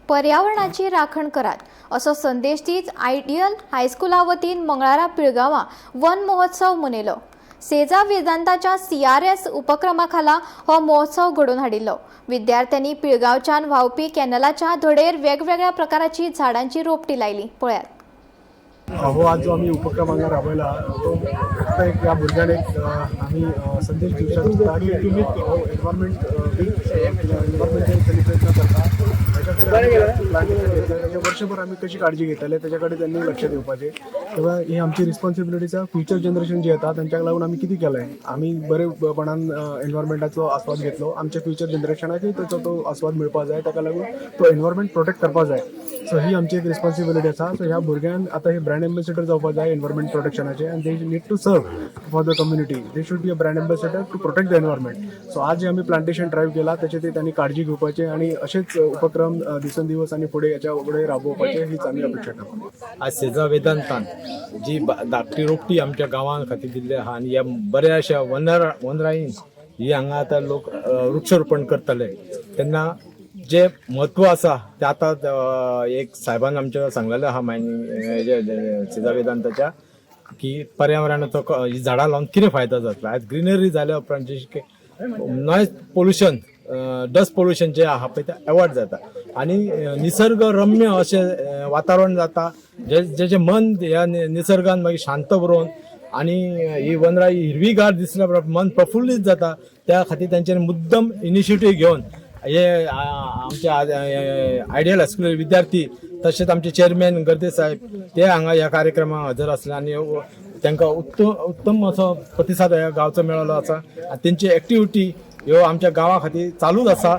पर्यावरणाची राखण करात असो संदेश दीत आयडियल हायस्कुला वतीन मंगळारा पिळगांवां वन महोत्सव मनयलो. सेजा वेदांताच्या सीआरएस उपक्रमा खाला हो महोत्सव घडोवन हाडिल्लो. विद्यार्थ्यांनी पिळगांवच्यान व्हांवपी कॅनलाच्या धडेर वेगवेगळ्या प्रकाराची झाडांची रोपटी लायली. पळयात. हो आज जो आमी उपक्रम हांगा राबयला तो फक्त एक ह्या भुरग्यांक एक आमी संदेश दिवंक सोदता की तुमी हो एनवायरमेंट वीक एनवायरमेंट सेलिब्रेट न करता प्लांटेशन घेतलं, त्याच्या वर्षभर आमी कशी काळजी घेतले त्याच्या कडेन त्यांनी लक्ष दिवपाचें. तेव्हा ही आमची रिस्पॉन्सिबिलिटी आसा. फ्युचर जनरेशन जी येता तांच्या लागून आमी कितें केलें, आमी बरेपणान एनवायरमेंटाचो आस्वाद घेतलो, आमच्या फ्युचर जनरेशनाकूय ताचो तो आस्वाद मेळपाक जाय. ताका लागून तो एनवायरमेंट प्रोटेक्ट करपाक जाय. सो ही आमची एक रिस्पॉन्सिबिलिटी आसा. सो ह्या भुरग्यांक आतां हे ब्रँड एम्बेसिडर जावपाक जाय एनवायरमेंट प्रोटेक्शनाचे आनी they need to serve for the community. They should be a brand ambassador to protect the environment. So आज जे आमी प्लांटेशन ड्रायव्ह केला त्याचे ते त्यांनी काळजी घेवपाची आणि असेच उपक्रम दिवसेंदिवस आणि पुढे याच्या पुढे राबवपाचे हीच आमी अपेक्षा करतो. आज सेजा वेदांतान जी धाकटी रोपटी आमच्या गांवां खातीर दिल्ली आहा आनी ह्या बऱ्या अशा वनराईन ही हांगा आतां लोक वृक्षरोपण करतले तेन्ना जे म्हत्व आसा तें आतां एक साहेबान आमच्या सांगलेलें आहा मायनिंग सेजा वेदांताच्या की पर्यावरणाचो ही झाडां लावन कितें फायदो जातलो. आयज ग्रिनरी जाल्या उपरांत जे नॉयज पोल्युशन, डस्ट पोल्युशन जे आहा पळय तें एवॉयड जाता आनी निसर्गरम्य अशें वातावरण जाता, जे जेचें मन ह्या निसर्गान मागीर शांत बरोवन आनी ही वनराई हिरवीगार दिसल्या उपरांत मन प्रफुल्लीत जाता. त्या खातीर तेंच्यांनी मुद्दम इनिशिएटीव घेवन हे आमचे आयडियल हायस्कुलाचे विद्यार्थी तशेंच आमचे चेअरमॅन गर्दे साहेब ते हांगा ह्या कार्यक्रमाक हजर आसले आनी तांकां उत्तम उत्तम असो प्रतिसाद ह्या गांवचो मेळ्ळो आसा आनी तेंची एक्टिविटी ह्यो आमच्या गांवा खातीर चालूच आसा.